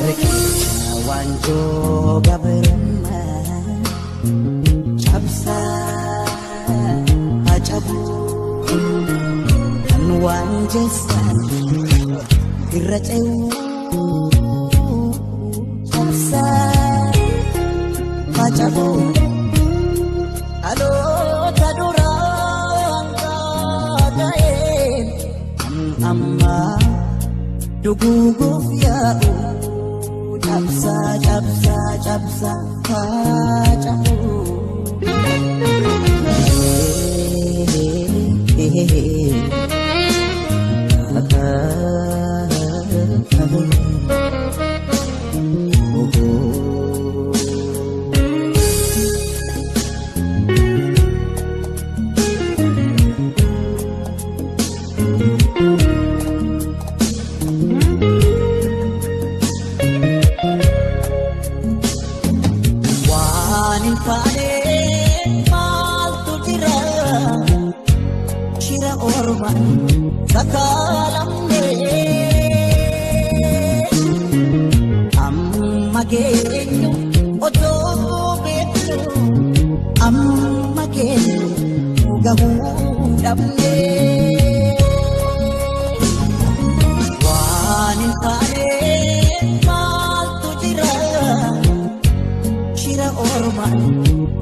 Riqicha waanjoo gabrummaa cabsaa haa cabu kan waan jeessan irra ce'uu cabsaa haa cabu dhaloota duraan gaaga'een kan ammaa duguuguuf yaa'u. Cabsa, cabsa, cabsa, cabu. Amma geenyu otoo beeknu amma geenyu gahuu dhabne waan hin taane maaltu jira shira ormaan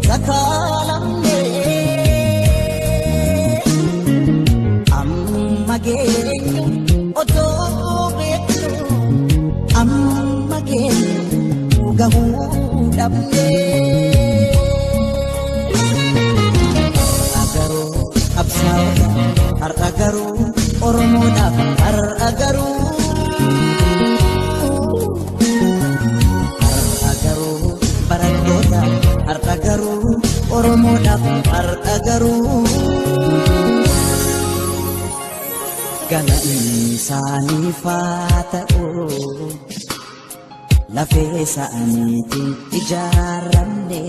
sakaalamne amma geenyu otoo beeknu amma geenyu gahuu dhabne. Har'a garuu qabsaa'ota har'a garuu Oromoodhaaf har'a garuu har'a garuu barattoota har'a garuu Oromoodhaaf har'a garuu. Galanni isaaniif haa ta'u lafee isaaniitiin ijaaramne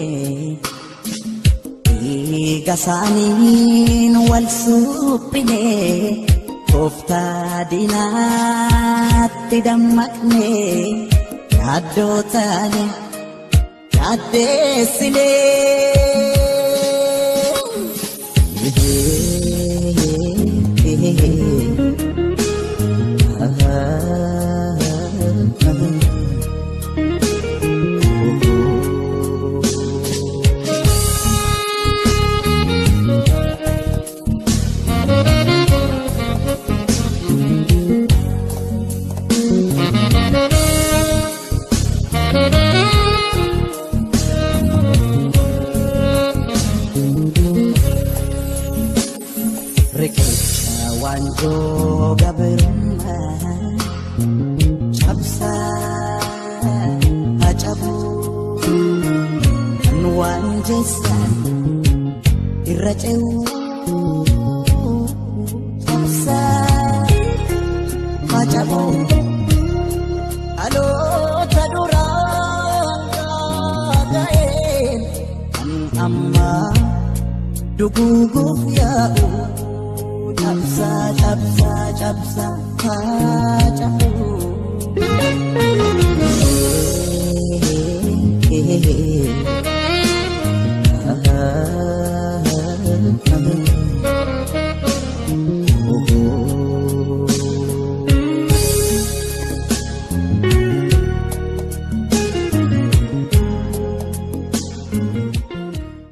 dhiiga isaaniin wal suphine tooftaa diinaatti dammaqne yaaddoo taane yaaddeessine. Riqicha waanjoo gabrummaa cabsaa haa cabu kan waan jeessan irra ce'uu cabsaa haa cabu dhaloota duraan gaaga'een kan ammaa duguuguuf yaa'u. Cabsa, cabsa, cabsa, cabu.